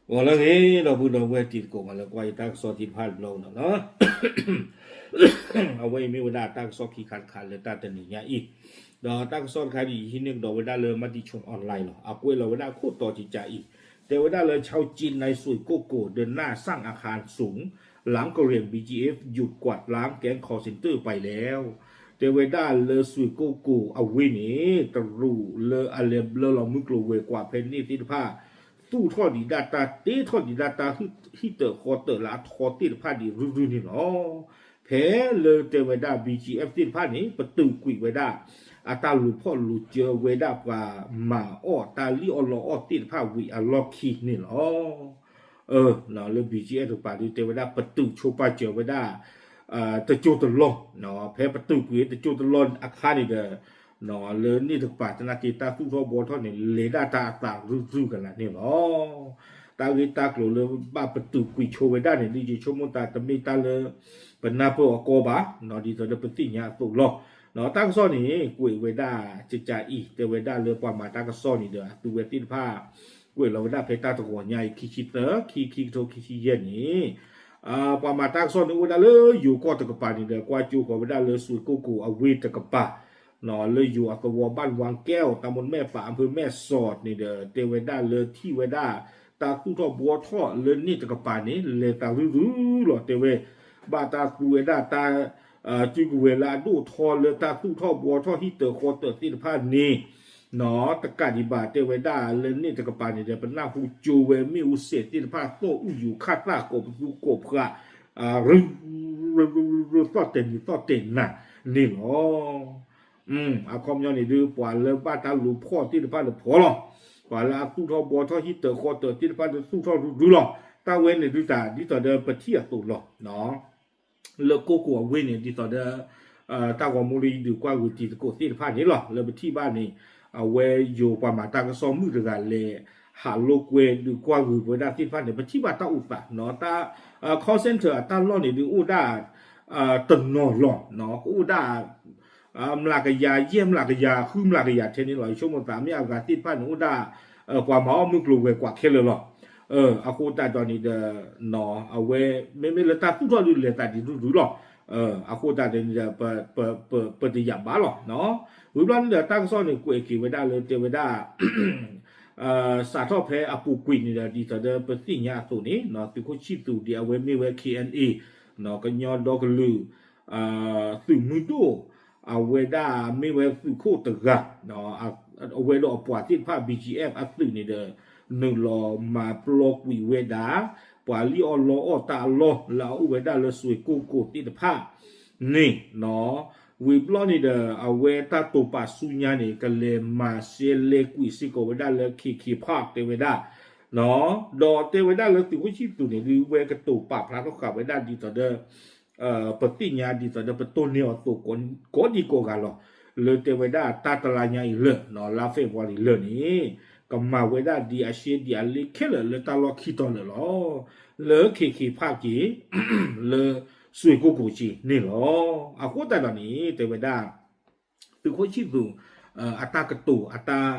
ဂီၤလၢအဂ့ၤ ဒီပုၢ်ဒီဝဲၢ်တံၤသကိး မၤလၢကွၢ်ယတၢ်ကစီၣ်သ့ၣ်တဖၣ်တဘျီကဒီးနီၤ. အဝဲအံၤမ့ၢ်ဝဲဒၣ်တၢ်ကစီၣ်ခံခါတခါလၢတၢ်တနံၤညါအံၤ, ဒီးတၢ်ကစီၣ်တခါဒ်အံၤ ဟံးန့ၢ်ကဒီးဝဲဒၣ်လၢ မၤတံၤဆိၣ် online လီၤ. အကွဲးလီၤဝဲဒၣ်ခိၣ်တီကကးအံၤ, တဲဝဲဒၣ်လၢ ခြောက်ကျင်း နိုင် စွ့ၣ်ကိၣ်ကိၣ် ဒီး နၢ်စၣ် အခန်းစုံ လမ်းကရင် BGF หยุดกวาดล้างแก๊ง call center ไปแล้ว. တဲဝဲဒၣ်လၢစွ့ၣ်ကိၣ်ကိၣ်အဝ့ၢ်န့ၣ် တရူးလၢအလဲၤဘျၢလီၤမုၢ်ကျိၤဝဲၤကွာ်ဖဲန့ၣ်သ့ၣ်တဖၣ် သူၣ်ထီၣ်ဒံးဒၣ်တၢ်တ့ထီၣ်ဒံးဒၣ်တၢ်ဟံၣ်တၢၣ်ဃီတၢၣ်လၢအထီသ့ၣ်တဖၣ်ဒံးရုၢ်ရုၢ်န့ၣ်လီၤ. ဖဲလၢတဲဝဲဒၣ် BGF သ့ၣ်တဖၣ်န့ၣ် ပတုာ်ကွံာ်ဝဲဒၣ် အတၢ်လူၤဖီၣ်လူၤစၢၤဝဲဒၣ်ပှၤမၤအီၣ်တၢ်လံၣ်အီၣ်လီအီၣ်သ့ၣ်တဖၣ်ဝံၤအလီၢ်ခံန့ၣ်လီၤ. လၢ BGF တကပၤဒုးတဲဝဲဒၣ် ပတုာ်ဆိပာ်စၢၤဝဲဒၣ် တစိၢ်တလီၢ်, ဖဲပတုာ်ကွံာ်တစိၢ်တလီၢ်အခါန့ၣ်ဒီး လၢန့ၣ်တကပၤသနာ်က့ တၢ်သူၣ်ထီၣ်ဘှီထီၣ်န့ၣ် လဲၤဒၣ်တၢ်အသးရုၢ်ရုၢ်ကလာ်န့ၣ်လီၤ. တၢ်ဂ့ၢ်တၢ်ကျိၤလၢဘၣ်ပတုာ်ကွံာ်ဆိဝဲဒၣ်န့ၣ် ဒ်ယဆိကမိၣ်သးတမ့ၢ်တၢ်လၢ ပနၢ်ပၢၢ်အီၤကီဘၣ်, ဒ်သိးဒီးပသ့ၣ်ညါအသိးလီၤ. တၢ်ကစီၣ်န့ၣ် ကွဲးဝဲဒၣ်ကကးအံၤ တဲဝဲဒၣ်လၢပှၤမၤတၢ်ကစီၣ်န့ၣ်ဒီး အသုဝဲသ့ၣ်တဖၣ် ကွဲးလီၤဝဲဒၣ်ဖဲတၢ်တဂီၤညါအံၤ ခံဆံသၢ ခံ ခံကထိခံဆံယဲၢ်န့ၣ် ပှၤမၤတၢ်ကစီၣ်န့ၣ်အိၣ်ဝဲဒၣ်လၢယိၤကီၢ်တကပၤန့ၣ်ဒီး ကွၢ်ကၠိဃီၤဝဲဒၣ်လၢစွ့ၣ်ကိၣ်ကိၣ်အဝ့ၢ်တကပၤ လၢယိၤအသဝီ ဘၣ်ဝါကဲၣ် တၢ်မိၣ်မဲၣ်ပာ် အဖၢမဲၣ်စီၤန့ၣ်ဒီး တဲဝဲဒၣ်လၢထံၣ်ဝဲဒၣ် တၢ်သူၣ်ထီၣ်ဘှီထီၣ်လၢန့ၣ်တကပၤန့ၣ် လဲၤသးရုၢ်ရုၢ်လီၤ တဲဝဲ ဘၣ်တၢ်သူဝဲဒၣ်တၢ် စုကဝဲၤလၢအဒိၣ်ထီလၢတၢ်သူၣ်ထီၣ်ဘှီထီၣ်ဟံၣ်တၢၣ်ဃီတၢၣ်သ့ၣ်တဖၣ်န့ၣ် တကးဒံးဘၣ် တဲဝဲဒၣ်လၢန့ၣ်တကပၤန့ၣ်ဒီး ပနၢ်ဟူကၠိဝဲမ့ၣ်အူစဲးသ့ၣ်တဖၣ် သီၣ်အူယူၤခၣ်သၣ်ကိးပသူကိးပှၤ ရူၤရူၤရူၤရူၤ သီၣ်တဲာ်နံၤသီၣ်တဲာ်နၤန့ၣ်လီၤ. အခီပညီန့ၣ်ဒုး ပှၤလၢဘၣ်တၢ်လူၤဖီၣ်သ့ၣ်တဖၣ်ဒီးဖီၣ်လီၤ. ပှၤလၢအသူၣ်ထီၣ်ဘှီထီၣ်ဟံၣ်တၢၣ်ဃီတၢၣ်သ့ၣ်တဖၣ်ဒီးသူၣ်ထီၣ်ရုၢ်ရုၢ်လီၤ. တၢ်ဝဲန့ၣ်ဒုးတၢ် ဒ်သိးဒီးပထံၣ်အသိးလီၤ. လၢကိၣ်ကိၣ်အဝ့ၢ်န့ၣ် ဒ်သိးဒီး တၢ်ဂီၤမူလၢယဒုးကွၢ်ဂုာ်တံၤသကိးသ့ၣ်တဖၣ်န့ၣ်လီၤ. လၢပထံၣ်ဘၣ်န့ၣ် အဝဲယိၤပှၤမၤတၢ်ကစီၣ်မုၣ်တဂၤလဲၤ ဟးလိာ်ကွဲဒုးကွၢ်ဂုာ်ဝဲဒၣ်သ့ၣ်တဖၣ်န့ၣ် ပထံၣ်ဘၣ်တၢ်အိၣ်သးနီၤ တၢ် call center အတၢ်လီၢ်န့ၣ်ဒုးအိၣ်ဒၣ် တနီၤလီၤ ကအိၣ်ဒၣ် မျးကယၤ ယဲၢ်မျးကယၤ ဃုမျးကယၤထဲန့ၣ်လီၤ. ယဆိကမိၣ်သးမ့ၢ်အဂၤသ့ၣ်တဖၣ်န့ၣ်အိၣ်ဒၣ် ပှၤမၤအီၣ်မုၢ်ကျိၤဝဲၤကွာ်ခဲလၢာ်လီၤ. အဃိသတးဒီးန့ၣ်ဒီး အဝဲ မ့မ့ၢ်လၢတၢ်သူၣ်ထီၣ်ဒုးလဲၤသးဒံးရုၢ်ရုၢ်လီၤ. အဃိသတးဒီးန့ၣ်ဒီး ပတယာ်ဘၣ်လီၤ. ဝံၤဘျီန့ၣ်ဒီး တၢ်ကစီၣ်န့ၣ် ကွဲးက့ၤဝဲဒၣ်လၢတဲဝဲဒၣ် စးထီၣ်ဖဲအပူၤကွံာ်န့ၣ်ဒီး ဒ်သိးဒီးပသ့ၣ်ညါအသိးန့ၣ် သုးခိၣ်ဆံၣ်သူးဒ်အဝဲမ့ၢ်ဝဲ KNA ကညီဒီကလုာ် သုးမုၢ်ဒိၣ် အဝဲဒၣ်မ့ၢ်ဝဲသုးခိၣ်တဂၤ အဝဲဒီးအပှၤသ့ၣ်တဖၣ် BGF အသုးန့ၣ်ဒီး နုာ်လီၤမၤပျီကွံာ်ဝဲဒၣ် ပှၤလံၣ်အီၣ်လီအီၣ်တၢ်အလီၢ်လၢအအိၣ်ဝဲဒၣ်လၢစွ့ၣ်ကိၣ်ကိၣ်သ့ၣ်တဖၣ်န့ၣ် ဝံၤဘျီန့ၣ်ဒီး အဝဲတၢ်တိာ်ပာ်ဆူညါန့ၣ် ကလဲၤမၤရှဲလဲၤကွံာ်စ့ၢ်ကီးဝဲဒၣ်လၢ KK Park တဲဝဲဒၣ် ဒီးတဲဝဲဒၣ်လၢသုးခိၣ်ဆံၣ်သူးန့ၣ်ဒုး ဝဲကတိၤပာ်ဖျါထီၣ်ဃာ်ဝဲဒၣ်ဒ်သိးဒီး ပသ့ၣ်ညါဒ်သိးဒီးပတိၢ်န့ၢ်အီၤသိး ကိးဒံကိးဂၤလီၤ. လၢတဲဝဲဒၣ်တၢ်တလါညါအံၤလၢာ် လါ February လၢာ်န့ၣ် ကမၤဝဲဒၣ်ဒ်အရှဲဒ်အလ့ခဲလၢာ်လၢတၢ်လီၢ်ခံတီၤလၢာ်လီၤ. လၢ KK Park က့ၤ လၢစွ့ၣ်ကိၣ်ကိၣ်က့ၤန့ၣ်လီၤ. အဃိသတးဒီးန့ၣ် တဲဝဲဒၣ် သုးခိၣ်ဆံၣ်သူး အတၢ်ကတိၤ အတၢ်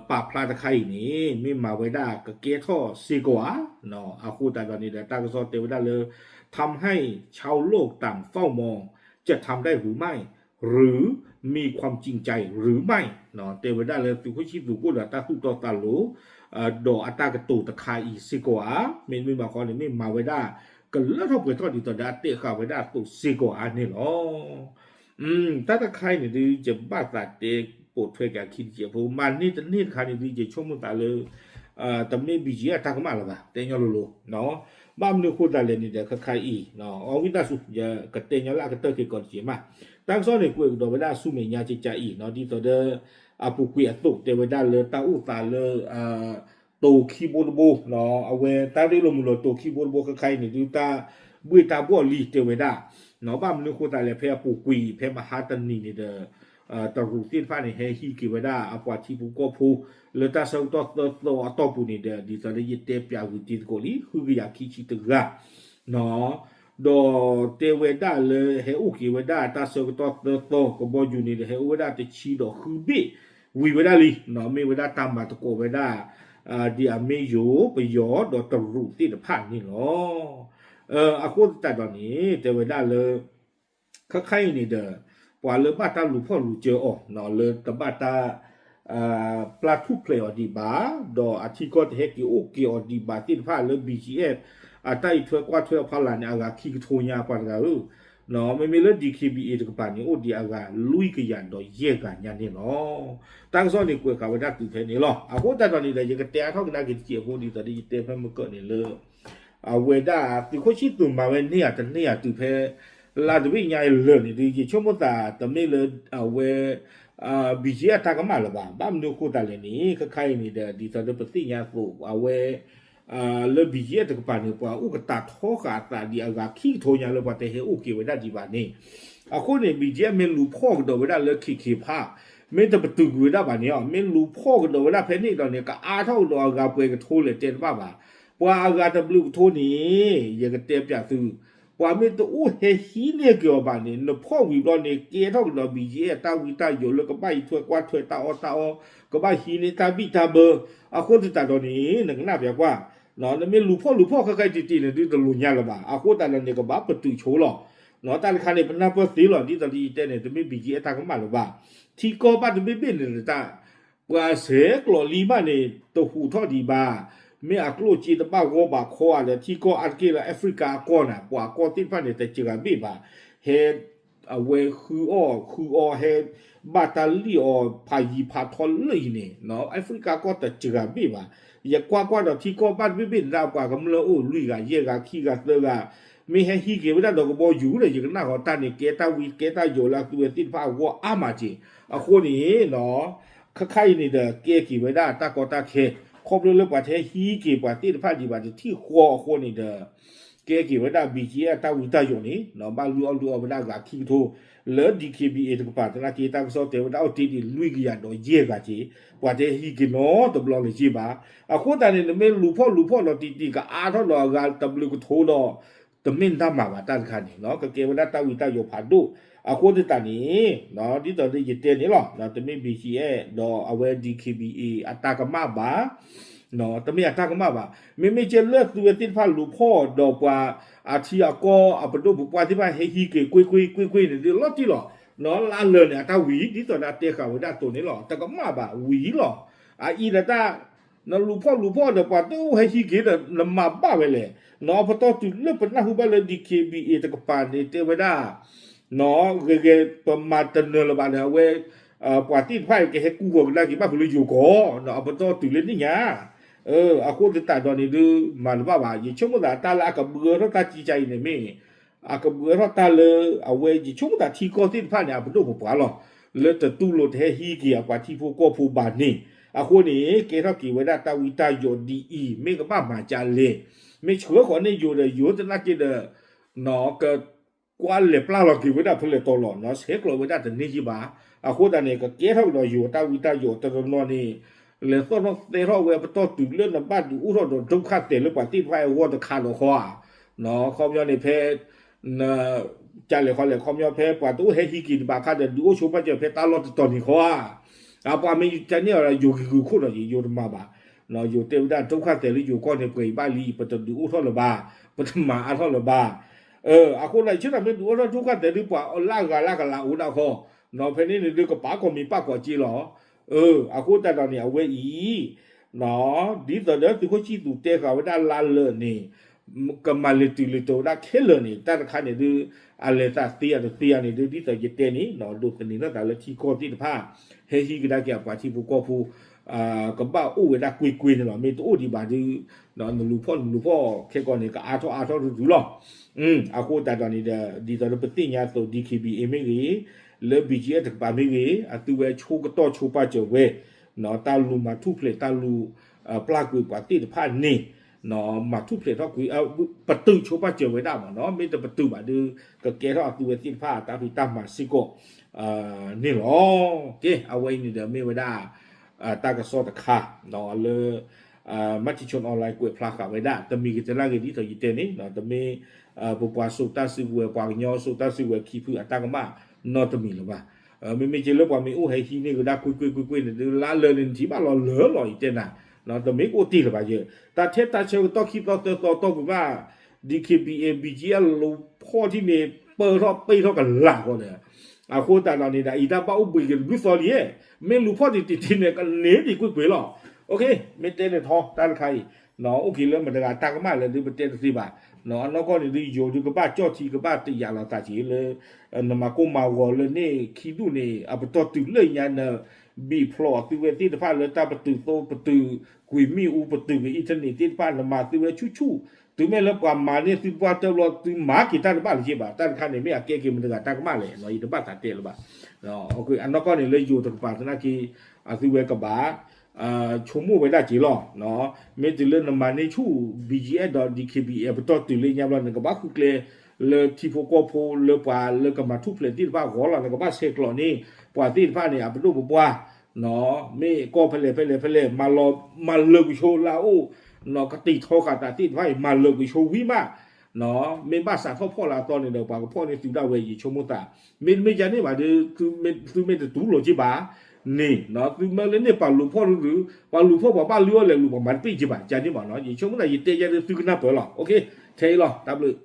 ပာ်ဖျါတခါအံၤန့ၣ် မ့ၢ်မၤဝဲဒၣ်ကကဲထီၣ်စ့ၢ်ကီးဧါ. အဃိသတးဒီးန့ၣ်ဒီး တၢ်ကစီၣ်တဲဝဲဒၣ်လၢ ทำให้ชาวโลกต่างเฝ้ามอง จะทำได้หรือไม่ หรือมีความจริงใจหรือไม่ တဲဝဲဒၣ်လၢသုးခိၣ်ဆံၣ်သူးအိၣ်ဒီးတၢ်သူၣ်တီသးလိၤ ဒီးအတၢ်ကတိၤတခါအံၤစ့ၢ်ကီးဧါ. မ့တမ့ၢ်ဘၣ်ဃီန့ၣ် မ့ၢ်မၤဝဲဒၣ်ကလၢထီၣ်ပှဲၤထီၣ်ဒ်သိးဒီးအတဲဃာ်ဝဲဒၣ်အသိးစ့ၢ်ကီးဧါန့ၣ်လီၤ. တၢ်တခါအံၤန့ၣ်ဒုး ယဘၣ်သးတဲပိာ်ထွဲက့ၤအခံတကဲးဖိ မၤန့ၢ်တန့ၢ်တခါန့ၣ်ဒုး ယဆိကမိၣ်သးလၢ တမ့ၢ် BGF အတၢ်ကမၣ်လၢၤဘၣ် တဲညီလိၤလိၤ ဘၣ်မနုၤအဃိသတးလဲၣ်န့ၣ်ဒီး ခဲခါအံၤ အဝံသးစူၤ ယကတဲညီလၢအကတၢၢ်က့ၤကီးတက့ၢ်မး. တၢ်ကစီၣ်န့ၣ် ကွဲးကဒီးဝဲဒၣ်ဆူမဲာ်ညါကကးအံၤ ဒ်သိးဒီး အပူၤကွံာ်အသိး တဲဝဲဒၣ်လၢတၢ်အိၣ်သးလၢ တိၤခံဘိတဘိ အဝဲတၢ်ရ့လိာ်မုာ်လိာ်တိၤခံဘိတဘိ ခဲခါအံၤန့ၣ်ဒုး တၢ်ဘှ့ၣ်တၢ်ဘှီၣ်လံ တဲဝဲဒၣ် ဘၣ်မနုၤအဃိသတးလဲၣ် ဖဲအပူၤကွံာ် ဖဲမဟါတနံၤန့ၣ်ဒီး တရူးသ့ၣ်တဖၣ်န့ၣ် ဟဲဟံးက့ၤဝဲဒၣ်အပှၤထံဖိကီၢ်ဖိ လၢတၢ်ဆၢကတီၢ်သၢသီအတီၢ်ပူၤန့ၣ်ဒီး ဒ်သိးလၢယတဲပၠးဂုာ်တံၤသကိးလံ ဃုကယၤခံဆံတဂၤ ဒီးတဲဝဲဒၣ်လၢဟဲအိၣ်က့ၤဝဲဒၣ်တၢ်ဆၢကတီၢ်သၢသီ ကဘီယူၤန့ၣ်ဒီး ဟဲအိၣ်ဝဲဒၣ်တဆံဒီးဃုဘ့ၣ် ဝံၤဝဲဒၣ်လံ မ့ၢ်ဝဲဒၣ်တၢ်မၤသကိးဝဲဒၣ် ဒ်အမ့ၢ်ယိၤပယီၤဒီးတရူးသ့ၣ်တဖၣ်န့ၣ်လီၤ. အဃိသတးဒီးန့ၣ် တဲဝဲဒၣ်လၢ ခါခါအံၤန့ၣ်ဒီး ပှၤလၢဘၣ်တၢ်လူၤဖီၣ်လူၤစၢအီၤ လၢတဘၣ်တၢ် ပျၢ်ထူၣ်ဖျဲးအီၤဒံးဘၣ်, ဒီးအထံကီၢ်တဟဲက့ၤအိၣ်က့ၤအီၤဒံးဘၣ်သ့ၣ်တဖၣ်လၢ ဘံၣ်ကၠံၣ်အဲၣ် အတၢ်အံးထွဲကွၢ်ထွဲအဖီလာ်န့ၣ် အဂၤခံကထိညါပှၤတဂၤဧၢ, မ့မ့ၢ်လၢ ဒံၣ်ခ့ဘံၣ်အ့ၣ် တကပၤန့ၣ် အိၣ်ဒံးအဂၤလွံၢ်ကယၤဒီးယဲၢ်ဂၤညါန့ၣ်လီၤ. တၢ်ကစီၣ်န့ၣ်ကွဲးဃာ်ဝဲဒၣ်တုၤဖဲန့ၣ်လီၤ. အဃိသတးဒီးန့ၣ်ဒီး ယကတဲအါထီၣ်ကဒါက့ၤတစဲးဖိဒ်သိးဒီးယတဲဖဲမုၢ်ကၢၢ်န့ၣ်လၢ အဝဲဒၣ်သုးခိၣ်ဆံၣ်သူးမၤဝဲန့ၢ်ဧါတန့ၢ်ဧါတုၤဖဲ လါတဘ့ၣ်ညါအံၤလၢာ်န့ၣ်ဒုး ယဆိကမိၣ်သးတမ့ၢ်လၢ အဝဲ ဘံၣ်ကၠံၣ်အဲၣ် အတၢ်ကမၣ်လၢၤဘၣ်. ဘၣ်မနုၤအဃိသတးလဲၣ်န့ၣ် ခါခါအံၤန့ၣ်ဒီး ဒ်သိးဒီးပသ့ၣ်ညါအသိး အဝဲ လၢ ဘံၣ်ကၠံၣ်အဲၣ် တကပၤန့ၣ် ပှၤအိၣ်ကတၢ်ထီဃာ်အသးဒံးအဂၤခံကထိညါလၢပှၤတဟဲအိၣ်က့ၤဝဲဒၣ်ဒံးဘၣ်န့ၣ်, အဃိန့ၣ် ဘံၣ်ကၠံၣ်အဲၣ် မ့ၢ်လူၤဖီၣ်ကဒီးဝဲဒၣ်လၢ ခ့ၣ်ခ့ၣ်ဖး မ့ၢ်တပတုာ်ကွံာ်ဝဲဒၣ်ဘၣ်န့ၣ် မ့ၢ်လူၤဖီၣ်ကဒီးဝဲဒၣ်ဖဲန့ၣ်ဒီးန့ၣ် ကအါထီၣ်ကဒီးအဂၤပှဲၤကထိလဲၣ်တဲတဘၣ်ဘၣ်. ပှၤအဂၤတဘျုးကထိန့ၣ် ယကတဲပျးသု ပှၤမ့ၢ်တအိၣ်ဟဲဟံးန့ၢ်က့ၤအီၤဘၣ်န့ၣ် နဖီၣ်ဝံၤဘျီန့ၣ် ကဲထီၣ်ကဒီး ဘံၣ်ကၠံၣ်အဲၣ် အတၢ်ဝံတၢ်ယိးလၢကဘၣ်အံးထွဲကွၢ်ထွဲတၢ်အီၣ်တၢ်အီ, ကဘၣ်ဟံးန့ၢ်တၢ်ဘံၣ်တၢ်ဘၢ. အဃိသတးဒီးန့ၣ် နကနၣ်ပျးကွၢ် နမ့ၢ်လူၤဖီၣ်လူၤဖီၣ်ခဲကဲတံၢ်တံၢ်န့ၣ်ဒုးတလိၣ်ညါလၢၤဘၣ်. အဃိသတးဒီးန့ၣ် ကဘၣ်ပတုာ်ဆိလီၤ. တၢ်တခါန့ၣ် ပနၢ်ပၢၢ်သ့လီၤ ဒ်သိးလၢယတဲန့ၣ် တမ့ၢ် ဘံၣ်ကၠံၣ်အဲၣ် အတၢ်ကမၣ်လၢၤဘၣ်. ထံကီၢ်ဘၣ်တဘ့ၣ်ဘ့ၣ်န့ၣ်တၢ် ပှၤဆဲးကျိးလံမးန့ၣ် တဟူးထီၣ်ဒံးဘၣ်. မ့ၢ်အကျိၣ်စ့တဘၣ်ဂီၢ်ဘၣ်ခီဧါဒီး ထံကီၢ်အါတက့ၢ်လၢ Africa အကီၢ်န့ၣ် ပှၤကီၢ်သ့ၣ်တဖၣ်န့ၣ် တစှၤဘ့ၣ်ဘၣ်. ဟဲ အဝဲဃုအီၣ်ဃုအီဟဲ ဘၣ်တၢ်လံၣ်အီၤဖးယံၤဖးထီလၢအံၤန့ၣ် Africa ကီၢ်တစှၤဘ့ၣ်ဘၣ်. ယကွၢ်ကွၢ်ဒီးထံကီၢ်ဘၣ်တဘ့ၣ်ဘ့ၣ်န့ၣ် ပှၤကမျၢၢ်အိၣ်လွံၢ်ဂၤယဲၢ်ဂၤခံဂၤသၢဂၤ မ့ၢ်ဟဲဟံးက့ၤဝဲဒၣ်ဒီးကဘီယူၤဒီး ယကနၣ်ဃီတၢ်န့ၣ် ကဲတၢ်ဝံကဲတၢ်ယိးလၢအသုဝဲသ့ၣ်တဖၣ်အဂီၢ်အါမးက့ၤ. အဃိန့ၣ် ခါခါအံၤန့ၣ်ဒီး ကဲက့ၤဝဲဒၣ်တၢ်ကီတၢ်ခဲ ခီဖျိလၢပှၤတဟဲဟံးက့ၤပှၤသ့ၣ်တဖၣ်ဒံးဘၣ်တထံၣ်ဃီအဃိန့ၣ်ဒီး ကဲက့ၤဝဲဒၣ် ဘံၣ်ကၠံၣ်အဲၣ် အတၢ်ဝံတၢ်ယိးန့ၣ် ဘၣ်လုၢ်အီၣ်လုၢ်အီဝဲဒၣ်အဂၤခံကထိ လၢ DKBA တကပၤသနာ်က့ တၢ်ကစီၣ်တဲဝဲဒၣ်အိၣ်တ့ၢ်ဒံးလွံၢ်ကယၤဒီးယဲၢ်ဂၤက့ၤ ပှၤတဟဲဟံးက့ၤနီတဘျီလၢၤက့ၤဘၣ်. အဃိသတးန့ၣ် နမ့ၢ်လူၤဖီၣ်လူၤဖီၣ်ဒီးတံၢ်တံၢ်ကအါထီၣ်ဒီးအဂၤတဘျုးကထိဒီး တမ့ၢ်တၢ်မၤဘၣ်တၢ်တခါန့ၣ် ကကဲဝဲဒၣ်တၢ်ဝံတၢ်ယိးဖးဒိၣ်. အဃိသတးန့ၣ် ဒ်သိးဒီးယတဲန့ၣ်လီၤ တမ့ၢ် ဘံၣ်ကၠံၣ်အဲၣ် ဒီးအဝဲ DKBA အတၢ်ကမၣ်ဘၣ် တမ့ၢ်အတၢ်ကမၣ်ဘၣ်. မ့မ့ၢ်ကဲလၢသုဝဲသ့ၣ်တဖၣ်လူၤဖီၣ်ဒီးပှၤအထံအကီၢ်အပဒိၣ်ပပှၢ်သ့ၣ်တဖၣ်ဟဲဟံးက့ၤကွ့ၢ်ကွ့ၢ်ကွ့ၢ်ကွ့ၢ်န့ၣ်ဒုးလီၤတံၢ်လီၤ. လၢအလၢာ်န့ၣ် အတၢ်ဝံၤ ဒ်သိးဒီးတဲဃာ်ဝဲဒၣ်အသိးန့ၣ်လီၤ. တကမၣ်ဘၣ်ဝံၤလီၤ. အအံၤဒီးတၢ် နလူၤဖီၣ်လူၤဖီၣ်ဒီးပှၤတအိၣ်ဟဲဟံးက့ၤဒီး နမၤဘၣ်ဝဲလဲၣ်. ပတီၢ်တုၤလၢပနၢ်ဟူဘၣ်လၢ DKBA တကပၤန့ၣ် တဲဝဲဒၣ် ဂ့ၤဂ့ၤ ပမၤတနၢၤလၢၤဘၣ်ဒီး အဝဲ ပှၤသ့ၣ်တဖၣ်အံၤကဟဲကူၣ်ဂီၤကဒါက့ၤဘၣ်ဖဲလၢယိၤကီၢ် အပတီၢ်တုၤလၢနံၣ်ညါ. အဃိသတးဒီးန့ၣ်ဒုး မၤတဘၣ်ဘၣ်. ယဆိကမိၣ်သးတၢ်လၢအကဘှၢထီၣ်တၢ်ကံကါအံၤန့ၣ်မ့ၢ် အကဘှၢထီၣ်တၢ်လၢ အဝဲယဆိကမိၣ်သးထံကီၢ်သ့ၣ်တဖၣ်န့ၣ် အပဒိၣ်ပပှၢ်လီၤ. လၢတတူၢ်လိာ်တဟဲဟံးက့ၤအပှၤထံဖိကီၢ်ဖိဘၣ်န့ၣ် အဃိန့ၣ် ကဲထီၣ်က့ၤဝဲဒၣ်တၢ်ဝံတၢ်ယိးဒ်အံၤ မ့ၢ်ကဘၣ်မၤကလဲၣ်. မ့ၢ်ဆှၢဃီၤန့ၢ်ယိၤဒီးယိၤသနာ်က့ဒီး က ကွၢ်လဲၤပျၢ်လီၤက့ၤဝဲဒၣ်ဖဲလဲၣ်တီၤလီၤ ဆဲးကျိးဝဲဒၣ်တန့ၢ်က့ၤဘၣ်. အဃိသတးန့ၣ် ကကဲထီၣ်ကဒီးယိၤတၢ်ဝံတၢ်ယိးတနီၤနီၤန့ၣ် လဲၤသီၣ်ထီၣ်သဲထီၣ်ဝဲပတီၢ်တုၤလၢနဘၣ်ဒုးအိၣ်ထီၣ်ဒီးဒုက္ခသည်လၢပှၤသ့ၣ်တဖၣ်အဂီၢ်တခါဒီးဃီဧါ. ခီပညီန့ၣ်ဖဲ ကလဲၤဃီလဲၣ် ခီပညီဖဲပှၤတအိၣ်ဟဲဟံးက့ၤတဘၣ်ခါဒီး ဒုးအိၣ်ဆိပာ်စၢၤဖဲတၢ်လီၢ်တတီၤန့ၣ်ဃီဧါ. အပှၤမ့ၢ်တန့ၢ်အီၤဒီးယိၤဂံၤဂုၤခိၣ်ဒီးယိၤတမၤဘၣ်. ယိၤတဲဝဲဒၣ်ဒုက္ခသည်လၢယိၤကီၢ်န့ၣ် ပှဲၤအံၤဘၣ်လံ ပတဒုးအိၣ်ထီၣ်လၢၤဘၣ်, ပတမၤအါထီၣ်လၢၤဘၣ်. အဃိသတး ဆ့ၣ်နီၤမ့ၢ်ဒုးအိၣ်ထီၣ်ဒုက္ခသည်ဒုး ပှၤလၢအဂၤလၢကလးအိၣ်ဒၣ်ဃီ, ဖဲန့ၣ်န့ၣ်ဒုးကပာ်ကီၤမံၤပာ်ကီၤစ့လီၤ. အဃိသတးဒီးန့ၣ် အဝဲအံၤ ဒ်သိးဒီးသုးခိၣ်ဆံၣ်သူးတဲဃာ်ဝဲဒၣ်လါလၢာ်န့ၣ် ကမၤလဲၤတုၤလဲၤတီၤဝဲဒၣ်ခဲလၢာ်န့ၣ် တၢ်တခါန့ၣ်ဒုး အလဲၤသးသ့ယၤတသ့ယၤန့ၣ်ဒုး ဒ်သိးယတဲန့ၣ် ဒိးသန့ၤထီၣ်သးလၢထံကီၢ်သ့ၣ်တဖၣ် ဟဲဟံးကဒါက့ၤအပှၤထံဖိကီၢ်ဖိ ကဘၣ်အိၣ်ဝဲဒၣ်ကွ့ၢ်ကွ့ၢ်န့ၣ်လီၤ. မ့ၢ်တအိၣ်ဒံးဘၣ်ဒုး နလူၤဖီၣ်နလူၤဖီၣ်ခဲကီးန့ၣ် ကအါထီၣ်အါထီၣ်တုၤတုၤလီၤ. အဃိသတးဒီးန့ၣ်ဒီး ဒ်သိးလၢပသ့ၣ်ညါအသိး DKBA မ့ၢ်ဂ့ၤ, လၢ ဘီၣ်ကၠံၣ်အဲၣ် တကပၤမ့ၢ်ဂ့ၤ, အသုဝဲဆိကတီၢ်ဆိပာ်စၢၤဝဲ တၢ်လူၤမၤထူၣ်ဖျဲး တၢ်လူၤ ပျၢ်ကွံာ်ပှၤသ့ၣ်တဖၣ်န့ၣ် မၤထူၣ်ဖျဲးထီၣ်ကွံာ် ပတုာ်ဆိပာ်စၢၤဝဲဒၣ်မ့ၢ်နီၤ, မ့ၢ်တပတုာ်ဘၣ်ဒီး ကကဲထီၣ်အသုဝဲသ့ၣ်တဖၣ်အတၢ်ဖံးတၢ်မၤစ့ၢ်ကီး န့ၣ်လီၤ. ကဲ အဝဲအံၤန့ၣ်ဒီးမ့ၢ်ဝဲဒၣ် တၢ်ကစီၣ်တခါ လၢ Matichon Online ကွဲးဖျါဃာ်ဝဲဒၣ် တမံၤဂ့ၤတလၢ်ဂ့ၤ ဒ်သိးယတဲန့ၣ် တမ့ၢ် ပပှၤစိာ်တၢ်စုကဝဲၤ ပှၤကညီစိာ်တၢ်စုကဝဲၤခံဖုအတၢ်ကမၣ်နီတမံၤလၢၤဘၣ်. မ့မ့ၢ်က့လၢပှၤမ့ၢ်အိၣ်ဟဲဟံးန့ၢ်ကဒါကွ့ၢ်ကွ့ၢ်ကွ့ၢ်ကွ့ၢ်န့ၣ်ဒုး လါလၢာ်န့ၣ် နထံၣ်ဘၣ်လီၤလၢာ်လီၤ ယတဲနၤ တမ့ၢ်ကအိၣ်တ့ၢ်လၢၤဘၣ်ယဲ, တၢ်ထဲတၢ်ဆၢကတီၢ်ခံသီသၢသီတီၢ်ပူၤဘၣ် DKBA BGF လူၤဖီၣ်ထံၣ်န့ၣ် ပၢၢ်ထီၣ်ပ့ၢ်ထီၣ်ကလာ်ဃီဒီး, အဃိသတးဒီးန့ၣ်ဒီး အံၤတၢ်ဘၣ်အိၣ်ဘှံးက့ၤတဘျုးသီလံ, မ့ၢ်လူၤဖီၣ်တံၢ်တံၢ်တံၢ်န့ၣ် ကန့ၢ်ဒံးကွ့ၢ်ကွ့ၢ်လီၤ. မ့ၢ်တဲန့ၣ်ထီ တၢ်တခါအံၤ အိၣ်က့ၤလၢမတၤတဂၤတၢ်ကမၣ်လဲၣ်ဒုး ပတဲတသ့ဘၣ်. အနီၢ်ကီၢ်န့ၣ်ဒုး ယိၤဒုးကဘၣ်ကၠီၣ်ထံ ကဘၣ်တယာ်လီၤသးက့ၤလၢ နမၤကိၢ်မၤဂီၤလၢန့ၣ်ခံဒူၣ်န့ၣ် အပတီၢ်တုၤလၢညါန ဘံၣ်ဖျိးသုဝဲသ့ၣ်တဖၣ်လၢတၢ်ပတုာ်သိပတုာ် ကွံာ်မ့ၣ်အူပတုာ်က့ၤ internet သ့ၣ်တဖၣ် နမၤသုဝဲဆူၣ်ဆူၣ်, တုၤမ့ၢ်လၢပှၤမၤန့ၢ်သုတပှၢ်တၢၢ်ဘျီ သုမၤက့ၤတၢ်တဘၣ်လၢၤက့ဘၣ်. တၢ်တခါန့ၣ် မ့ၢ်အကဲက့ၤမတၤတဂၤတၢ်ကမၣ်လဲၣ် ယတဘၣ်သးတဲလၢၤဘၣ်. အနီၢ်ကီၢ်န့ၣ်လၢယိၤတကပၤသနာ်က့ အသုဝဲကဘၣ် ဆိကမိၣ်ဝဲဒၣ်က့ၤလီၤ. မ့ၢ်တုၤလၢနမၤန့ၢ်ဆူၣ် BGF ဒီး DKBA ပတီၢ်တုၤလၢညါဘျီ နကဘၣ်ဃုကျဲလၢထံဖိကီၢ်ဖိလၢပှၤလၢကမၤထူၣ်ဖျဲးသ့ၣ်တဖၣ်အဂီၢ်လီၤ. နကဘၣ်ဆဲးကျိးန့ၢ် ပှၤသ့ၣ်တဖၣ်န့ၣ် အပဒိၣ်ပပှၢ် မ့ၢ်ကီၢ်ဖဲလဲၣ်ဖဲလဲၣ်ဖဲလဲၣ် မၤလၢာ်ကွံာ်ဆိလၢအအိၣ် ကတံာ်ထီဃာ်သးသ့ၣ်တဖၣ်အံၤ မၤလၢာ်ကွံာ်ဆိဝံၤမး မ့ၢ်ဘၣ်စးထီၣ်ဖီၣ်လၢအသီန့ၣ်ဒီး ပှၤကဖီၣ်န့ၢ်သုဒၣ်ဝဲ ယဆိကမိၣ်သး, မ့တမ့ၢ်ဒ်န့ၣ်ဘၣ်ဒီး သုမ့ၢ်တတူၢ်လိာ်က့ၤဘၣ်န့ၣ် သုမ့ၢ်လၢန့ၣ်ပှၤလူၤဖီၣ်ဒုး ပှၤလူၤဖီၣ်ပှၤဘၣ်လုၢ်အီၣ်လဲၤလူၤ ပှၤမၤတပ့ၢ်က့ၤဘၣ် ဒ်န့ၣ်ဘၣ်နီၤ. ယဆိကမိၣ်သး ယတဲယဲဒုးသုကနၢ်ပၢၢ်လီၤ. ထဲအံၤလီၤ တၢ်ဘျုး